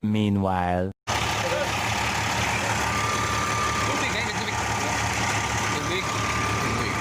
Meanwhile. Tubig, eh, tubig. Tubig. Tubig. Tubig.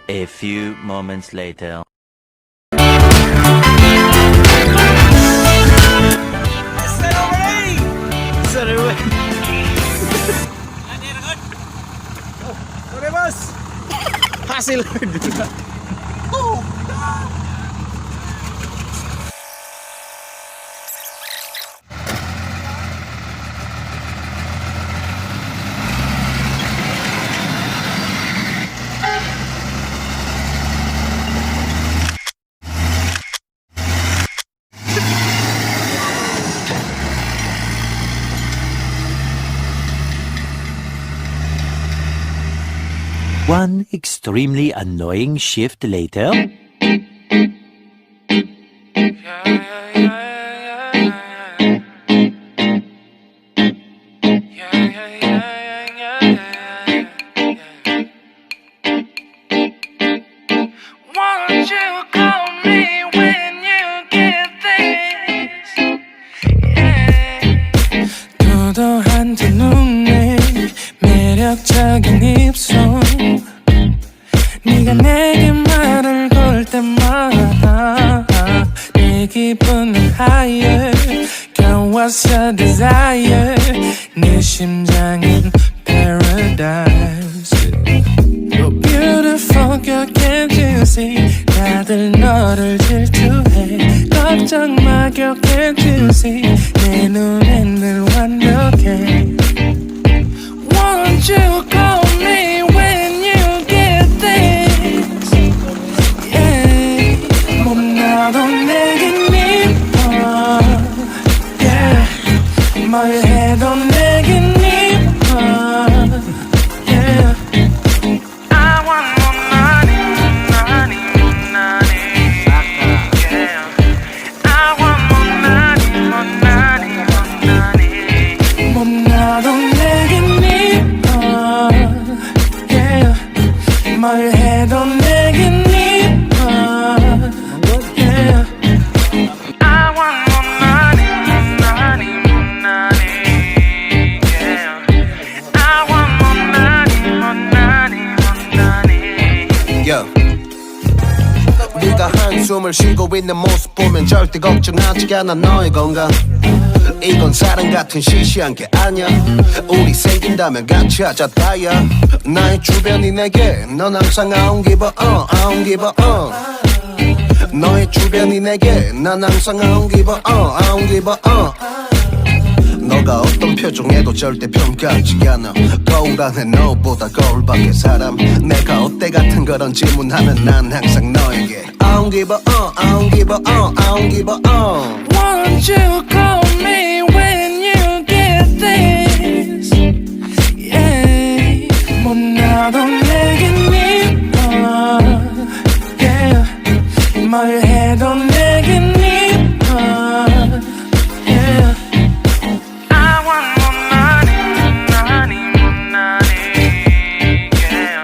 A few moments later. Sorry, boss. Hassle. One extremely annoying shift later. Won't you call me when you get this? Yeah. 도도한 두 눈에 매력적인 입술, 네가 내게 말을 걸 때마다 내 기분은 higher. Girl, what's your desire? 네 심장은 paradise. You're beautiful, girl, can't you see? 다들 너를 질투해. 걱정 마, girl, can't you see? 내 눈엔 늘 완벽해. Won't you call me when you get this? Yeah. 못나도 내겐 이뻐. Yeah. 뭘 해도 내겐 이뻐. Yeah. I want more money, more money, more money. Yeah. I want more money, more money, more money. 못나도 내겐 이뻐. Yeah. 뭘 해도 내겐 이뻐. Yeah. I want more money, more money, more money. Yeah. I want more money, more money, more money. Yeah. 네가 한숨을 쉬고 있는 모습 보면 절대 걱정하지 않아, 너의 건강. 이건 사랑 같은 시시한 게 아니야. 우리 생긴다면 같이 하자, 다야. 나의 주변이 내게 넌 항상 I don't give a I don't give a 너의 주변이 내게 난 항상 I don't give a I don't give a 너가 어떤 표정에도 절대 평가하지 않아. 거울 안에 너보다 거울 밖의 사람. 내가 어때 같은 그런 질문하면 난 항상 너에게 I don't give a I don't give a I don't give a Won't you call me when you get this? Yeah. 못나도 내겐 이뻐. Yeah. 뭘 해도 내겐 이뻐. Yeah. I want more money, more money, more money. Yeah.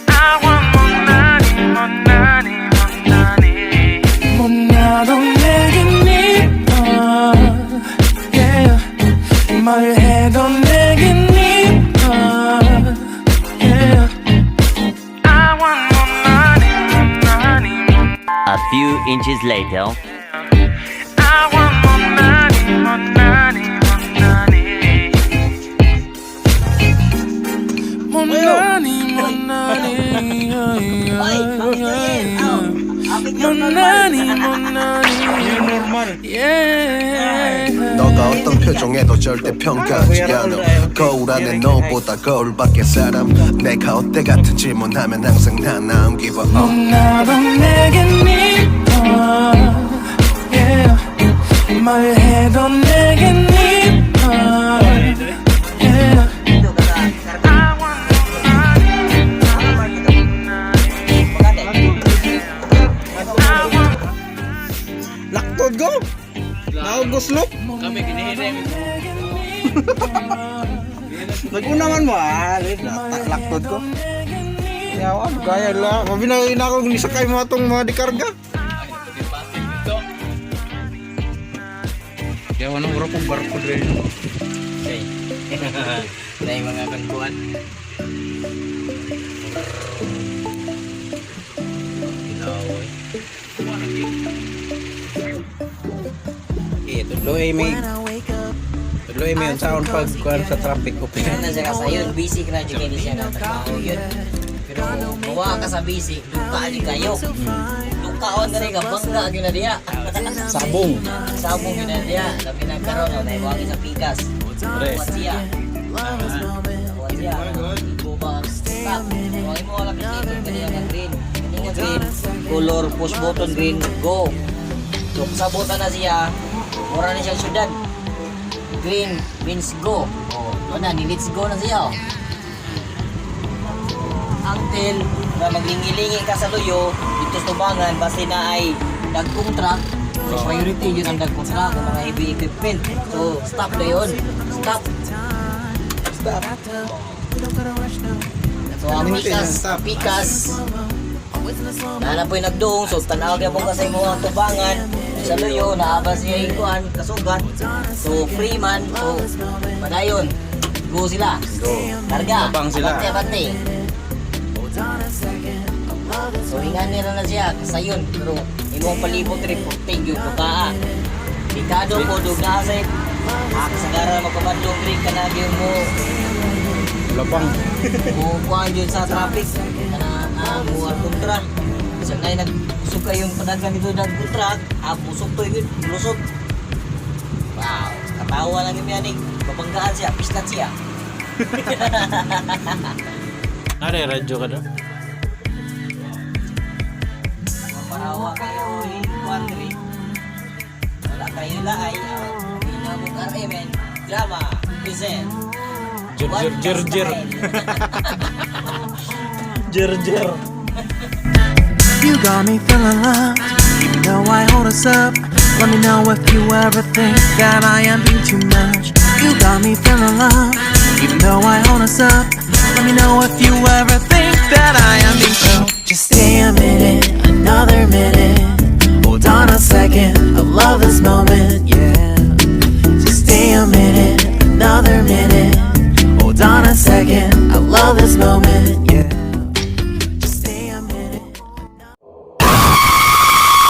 I want more money, more money, more money. 못나도 내겐 이뻐. 뭘 해도 내겐 이뻐, yeah. I want more money, more money, more. A few inches later. I want more money, more money, more money. More money, more money, yeah. More money, more money, Normal. yeah. 너가 어떤 표정에도 절대 평가하지 않아. 거울 안에 너보다 거울 밖의 사람. 내가 어때 같은 질문하면 항상 난 I don't give a 나도 내겐 이뻐, yeah. 뭘 해도 내겐 이뻐, yeah. I want more money, money. I want Laktod go. Naugos look. Kami ginihinay. Naguna man mo ah. Laktod ko. Yawa, kaya la. Mabinay na ako ni sakay mo atong mga dikarga. Dito. Kaya anong oras kong barko rin. Okay. Dahil mga kangkuan. Ginawa eh. Okay, tudloy may tudloy may unsaon pag kuan sa traffic ko. Pero na siya kasayon, basic na jud kini siya nga trabaho yun. Pero mawa ka sa basic, duka jud kayo. Dukaon na rin ka, bangga gyud na diya. Sabong. Sabong gyud na diya. Labi na karon no, naiwagi sa pikas. Kuwan siya. Kuwan siya. Ibo ba ang stop. So imo wala pinito kani nga green. Kani nga green, color push button green, go. So sabutan na siya, mura na siyang syudad. Green means go. Oh, na ni let's go na siya. Oh. Until na maglingi-lingi ka sa luyo dito sa tubangan, basta na ay dagkong truck. So priority yun ang dagkong truck, ang mga heavy equipment. So stop na yun. Stop. Stop. So ang Minute pikas, stop. Pikas na po yung nagduong, so tanaw kaya po ka sa imong tubangan sa luyo, naaba siya ikuan, kasugat. So free man, so padayon. Go sila. Go. Karga. Tabang sila. Abante, abante. So ingan nila na siya, kasayon. Pero imong palibot rin, thank you, tukaa. Delikado po, dugna sa ah, kasagaran magpabadlong rin ka na gyud mo Labang. mo kuan yun sa traffic kana ah, mo kontra. Sa ngay nagusog kayong padagan dito ng kontra, ah, busog to yun, lusot. Wow, katawa lang yung yanig. Babanggaan siya, pislat siya. Are radyo ka do? Parawa kayo, eh, kuan diri. Wala kayo laay. Pinabog RM and Drama present. Jer jer jer jer. Style. Jer jer. You got me feeling loved, even though I hold us up. Let me know if you ever think that I am being too much. You got me feeling loved, even though I hold us up. Let me know if you ever think that I am being too. Just stay a minute, another minute. Hold on a second, I love this moment, yeah. Just stay a minute, another minute. Hold on a second, I love this moment.